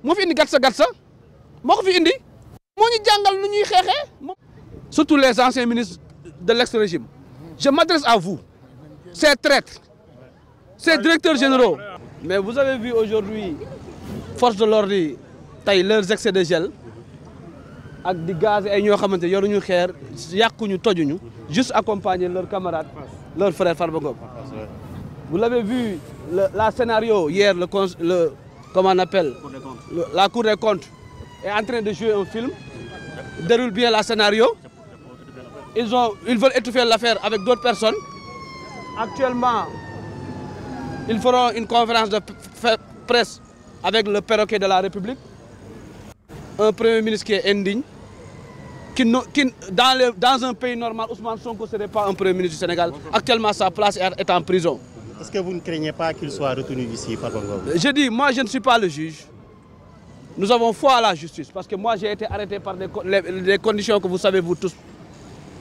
moo fi indi gatsa moo ko fi indi moo ñu jàngal nu ñuy xeexee. surtout les anciens ministres de l'ex-régime je m'adresse à vous ces traîtres ces directeurs généraux. mais vous avez vu aujourd'hui force de l'ordre yi tey leurs excès de gel ak di gaz ay ñoo xamante yoruñu xeer yàquñu tojuñu juste accompagner leurs camarades leurs frères Farba Ngom. Vous l'avez vu la scénario hier comment on appelle la Cour des comptes est en train de jouer un film, déroule bien la scénario. Ils veulent étouffer l'affaire avec d'autres personnes. Actuellement, ils feront une conférence de presse avec le perroquet de la République. Un premier ministre qui est indigne, dans un pays normal, Ousmane Sonko ne serait pas un premier ministre du Sénégal. Actuellement, sa place est en prison. Est-ce que vous ne craignez pas qu'il soit retenu ici, Farba Ngom? Je dis, moi je ne suis pas le juge. Nous avons foi à la justice parce que moi j'ai été arrêté par des conditions que vous savez vous tous.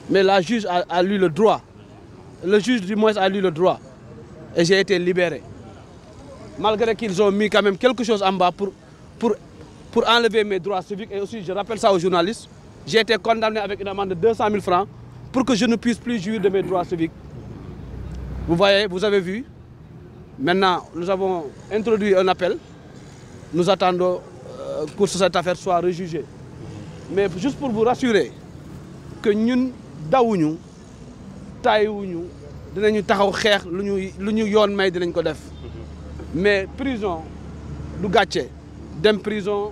Mais la juge a lu le droit. Le juge du moins a lu le droit. Et j'ai été libéré. Malgré qu'ils ont mis quand même quelque chose en bas pour enlever mes droits civiques. Et aussi je rappelle ça aux journalistes. J'ai été condamné avec une amende de 200 000 francs pour que je ne puisse plus jouir de mes droits civiques. Vous voyez, vous avez vu. Maintenant, nous avons introduit un appel. Nous attendons que cette affaire soit rejugée. Mais juste pour vous rassurer que nous, dawuñu tayiwuñu dinañu taxaw xeex lu ñu yoon may dinañ ko def. Mais prison du gàcce dem prison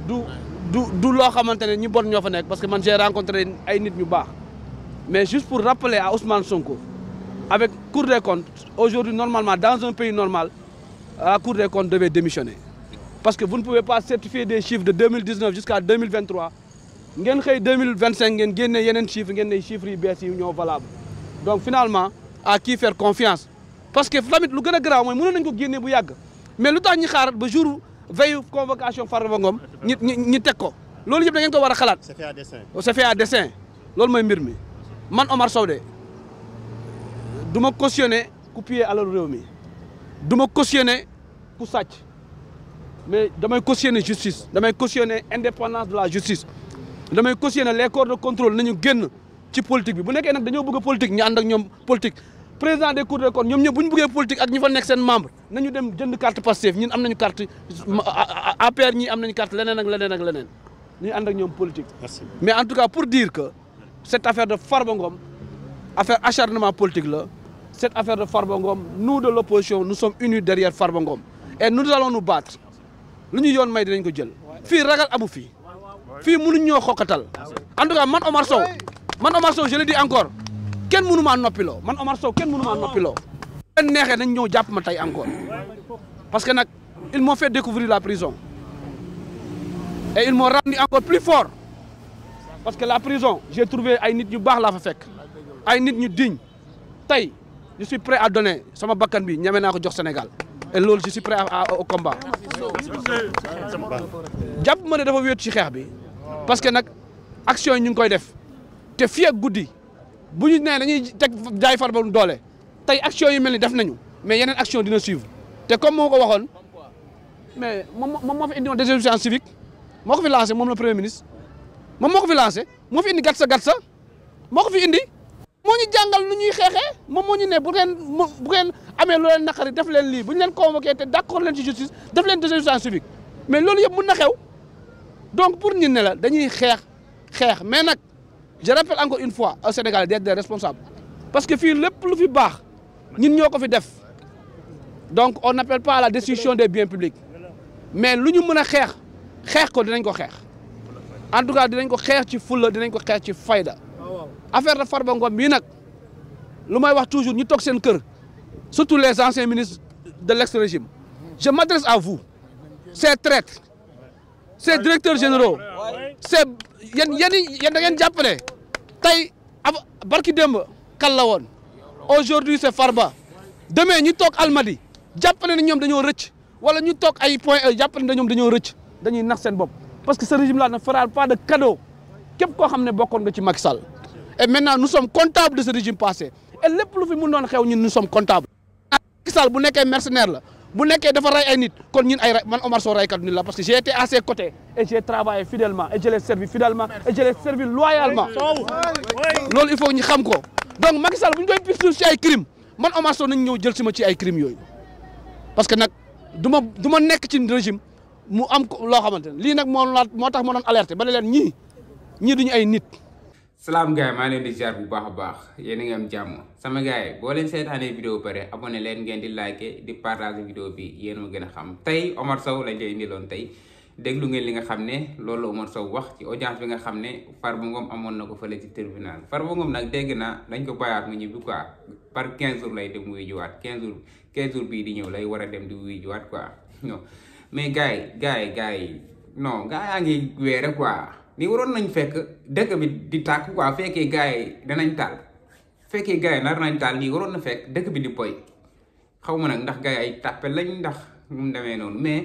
du loo xamante ne ñu bon ñoo fa nekk parce que man j'ai rencontré ay nit ñu baax. Mais juste pour rappeler à Ousmane Sonko avec Cour des comptes, aujourd'hui, normalement, dans un pays normal, la Cour des comptes devait démissionner. Parce que vous ne pouvez pas certifier des chiffres de 2019 jusqu'à 2023. En 2025, vous avez des chiffres, des chiffres qui sont valables. Donc finalement, à qui faire confiance? Parce que le plus grave, c'est que nous gagner bu yag. Mais le temps ñi xaar ba jour veille convocation Farba Ngom ñi tek ko. Lolu yeb da ngeen ko wara xalat. C'est fait à dessein. C'est fait à dessein. Lolu moy mbir mi. Man Omar Sow de du ma cautionner ku piller alal réew mi du ma cautionner ku sàcc mais damay cautionner justice damay cautionner indépendance de la justice damay cautionner les corps de contrôle nañu génn ci politique bi bu nekkee nag dañoo bëgg a politique ñu ànd ak ñoom politique président des cours de compte ñoom ñëpp bu ñu bëggee politique ak ñi fa nekk seen membre nañu dem jënd carte Pastef ñun am nañu carte APR ñi am nañu carte leneen ak leneen ak leneen ñuy ànd ak ñoom politique. Merci. Mais en tout cas pour dire que cette affaire de Farba Ngom affaire acharnement politique là. Cette affaire de Farba Ngom, nous de l'opposition, nous sommes unis derrière Farba Ngom. Et nous allons nous battre. Nous avons fait des choses. Fi ragal amu fi. Fi mënu ñoo xokatal. En tout cas, man Omar Sow, je le dis encore. Ken mënu ma noppilo. Man Omar Sow, ken mënu ma noppilo. Ben nexé dañ ñoo japp ma tay encore. Parce que nak ils m'ont fait découvrir la prison. Et ils m'ont rendu encore plus fort. Parce que la prison, j'ai trouvé ay nit ñu bax la fa fekk. Ay nit ñu digne. Tay je suis prêt à donner sama bakkan bi ñame naa ko jox Sénégal et loolu je suis prêt au combat. jàpp ma ne dafa wéet ci xeex bi parce que nag action yi ñu ngi koy def te fii ak guddi bu ñu nee dañuy teg jaay Farba doole tey action yi mel ni def nañu mais yeneen action dina suivre te comme moo ko waxoon mais moom moo fi indi woon désobéissance civique moo ko fi lancé moom le premier ministre moom moo ko fi lancé moo fi indi gatsa moo ko fi indi. moo ñu jàngal nu ñuy xeexee moom moo ñu ne bu ngeen amee lu leen naqari def leen lii bu ñu leen convoqué te d'accord leen ci justice def leen désobéissance civique mais loolu yëpp mën na xew donc pour ñu ne la dañuy xeex mais nag je rappelle encore une fois au Sénégal d'être des responsables parce que fii lépp lu fi baax ñun ñoo ko fi def donc on n'appelle pas à la destruction des biens publics mais lu ñu mën a xeex ko dinañ ko xeex en tout cas dinañ ko xeex ci fulla dinañ ko xeex ci fayda. Affaire de Farba Ngom bii nag lu may wax toujours ñu toog seen kër surtout les anciens ministres de l'ex-régime je m'adresse à vous ces traîtres ces directeurs généraux ces yéen da ngeen jàpp ne tey barki démb kan la woon aujourd'hui c'est Farba demain ñu toog Almadi jàpp ne ñoom dañoo rëcc wala ñu toog ay point E jàpp ne ñoom dañoo rëcc dañuy nax seen bopp parce que ce régime là ne fera pas de cadeau képp koo xam ne bokkoon nga ci Macky Sall. Et maintenant, nous sommes comptables de ce régime passé. Et lépp lu fi mun doon xew ñun nous sommes comptables. Macky Sall bu nekkee mercenaire la bu nekkee dafa rey ay nit kon ñun man Omar Sow raykat nit la parce que j'ai été à ses côtés et j'ai travaillé fidèlement et je l'ai servi fidèlement et je l'ai servi loyalement loolu il faut ñu xam ko donc Macky Sall bu ñu koy poursuivre ci ay crime man Omar Sow nañ ñëw jël si ma ci ay crimes yooyu parce que nag du ma nekk ci régime mu am loo xamante ne lii nag moo tax ma doon alerté ba ne leen ñii duñu ay nit. salaam gars yi maa leen di ziar bu baax a baax yéen a ngi am jàmm sama gars yi boo leen seetaanee vidéo pare abonné leen ngeen di liker di partager vidéo bi yéen ma gën a xam tey Omar Sow lañ koy indiloon tey déglu ngeen li nga xam ne loolu Omar Sow wax ci audience bi nga xam ne Farba Ngom amoon na ko fële ci tribunal Farba Ngom nag dégg naa dañ ko bàyyaat mu ñibbi quoi par 15 jours lay dem wuy jiwaat 15 jours bii di ñëw lay war a dem di wuy jiwaat quoi non mais gars yi non gars yaa ngi weere quoi ni waroon nañ fekk dëkk bi di tàkk quoi fekkee gars yi danañ taal fekkee gars yi nar nañ taal nii waroon na fekk dëkk bi di boy xaw ma nag ndax gars yi ay tàppe lañ ndax mu demee noonu mais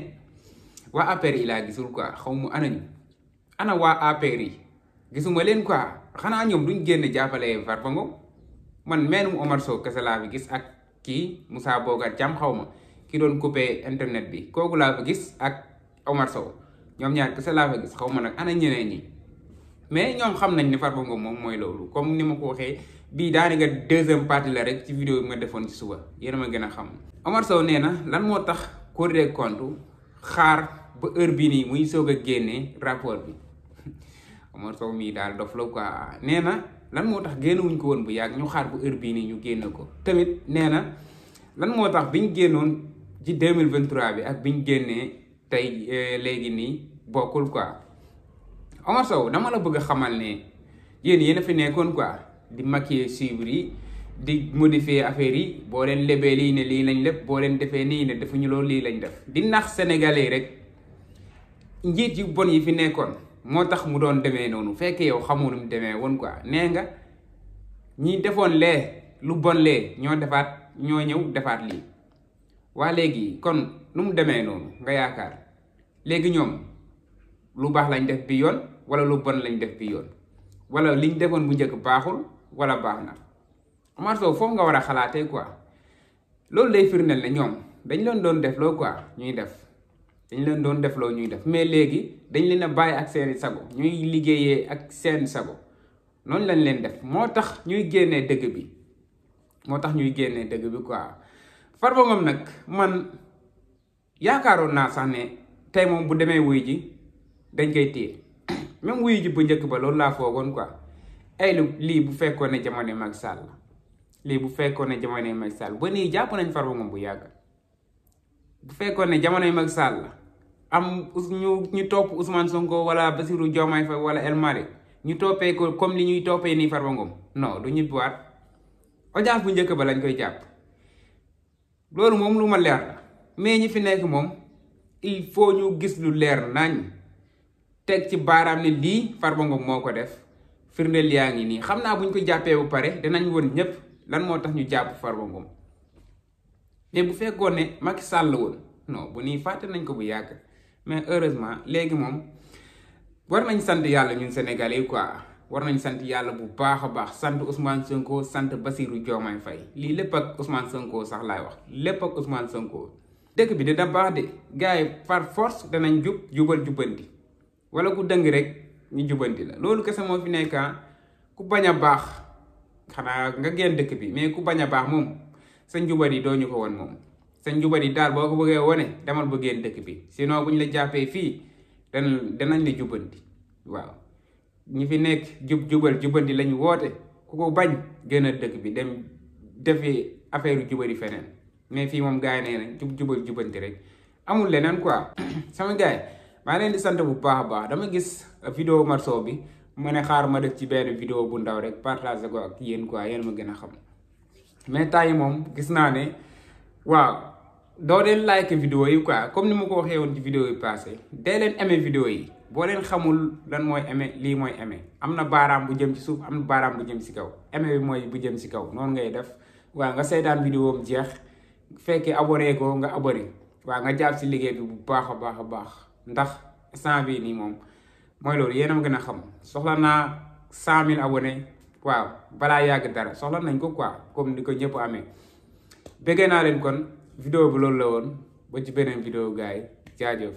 waa APR yi laa gisul quoi xaw ma ana waa APR yi gisuma leen quoi xanaa ñoom duñ génn jàppale Farba Ngom man meenum Omar Sow kese laa fi gis ak kii Moussa Bocar Thiam xaw ma ki doon coupé internet bi kooku laa fa gis ak Omar Sow ñoom ñaar kese laa fa gis xaw ma nag ana ñeneen ñi mais ñoom xam nañ ne Farba Ngom moom mooy loolu comme ni ma ko waxee bii daanaka deuxième partie la rek ci vidéo bi ma defoon ci suba yéen a ma gën a xam. Omar Sow nee na lan moo tax Cour des comptes xaar ba heure bii nii muy soog a génnee rapport bi Omar Sow mii daal dof la quoi nee na lan moo tax génnewuñ ko woon bu yàgg ñu xaar ba heure bii nii ñu génne ko tamit nee na lan moo tax biñ génnoon ci 2023 bi ak biñ génnee tey léegi nii bokkul quoi Omar Sow dama la bëgg a xamal ne yéen a fi nekkoon quoi di maquiller chiffres yi di modifier affaire yi boo leen lebee lii ne lii lañ leb boo leen defee nii ne defuñu loolu lii lañ def di nax sénégalais rek njiit yu bon yi fi nekkoon moo tax mu doon demee noonu fekkee yow xamoo nu mu demee woon quoi nee nga ñi defoon lee lu bon lee ñoo ñëw defaat lii waa léegi kon nu mu demee noonu nga yaakaar léegi ñoom lu baax lañ def bi yoon wala lu bon lañ def bi yoon wala liñ defoon bu njëkk baaxul wala baax na Omar Sow foofu nga war a xalaatee quoi loolu day firndeel ne ñoom dañ leen doon def loo quoi ñuy def dañ leen doon def loo ñuy def mais léegi dañ leen a bàyyi ak seeni sago ñuy liggéeyee ak seen sago noonu lañ leen def moo tax ñuy génnee dëgg bi quoi Farba Ngom nag man yaakaaroon naa sax ne tey moom bu demee wuy ji dañ koy téye même wuy ji bu njëkk ba loolu laa foogoon quoi ay lii bu fekkoon ne jamono Macky Sall ba nii jàpp nañ Farba Ngom bu yàgg bu fekkoon ne jamonoy Macky Sall am ñu topp Ousmane Sonko wala Bassirou Diomaye Faye wala El Malick ñu toppee ko comme li ñuy toppee nii Farba Ngom non du ñibbiwaat audience bu njëkk ba lañ koy jàpp loolu moom lu ma leer la mais ñi fi nekk moom il faut ñu gis lu leer nañ teg ci baaraam ne lii Farba Ngom moo ko def firndeel yaa ngi nii xam naa buñ ko jàppee bu pare dinañ woon ñëpp lan moo tax ñu jàpp Farba Ngom mais bu fekkoon ne Macky Sall woon non bu nii fàtte nañ ko bu yàgg mais heureusement léegi moom war nañ sant yàlla ñun Sénégalais yi quoi war nañ sant yàlla bu baax a baax sant Ousmane Sonko sant Bassirou Diomaye Faye lii lépp ak Ousmane Sonko sax laay wax lépp ak Ousmane Sonko dëkk bi dina baax de gars yi par force danañ jubbanti wala ku dëng rek ñu jubbanti la loolu kese moo fi nekk ku bañ a baax xanaa nga génn dëkk bi mais ku bañ a baax moom sa njubat yi doo ñu ko woon moom sa njubat yi daal boo ko bëggee wone demal ba génn dëkk bi sinon bu ñu la jàppee fii danañ la jubbanti waaw ñi fi nekk jubbanti lañu woote ku ko bañ génn dëkk bi dem defi affaire jubali feneen mais fii moom gars yi nee nañ jubbanti rek amul leneen quoi sama gars yi maa leen di sant bu baax a baax dama gis vidéo Omar Sow bi ma ne xaar ma def ci benn vidéo bu ndaw rek partager ko ak yéen quoi yéen ma gën a xam mais temps yi moom gis naa ne waaw doo leen like vidéo yi quoi comme ni ma ko waxee woon ci vidéo yi passé dee leen aimé vidéo yi boo leen xamul lan mooy aimé lii mooy aimé am na baaraam bu jëm ci suuf am na baaraam bu jëm ci kaw aimé bi mooy bu jëm ci kaw noonu ngay def waaw nga seetaan vidéo am jeex fekkee abonné ko nga abonné waaw nga jàpp si liggéey bi bu baax a baax ndax instant bii nii moom mooy loolu yéen a ma gën a xam soxla naa 100 000 abonnés waaw balaa yàgg dara soxla nañ ko quoi comme ni ko ñëpp amee bëggee naa leen kon vidéo bi loolu la woon ba ci beneen vidéo gars yi jaajëf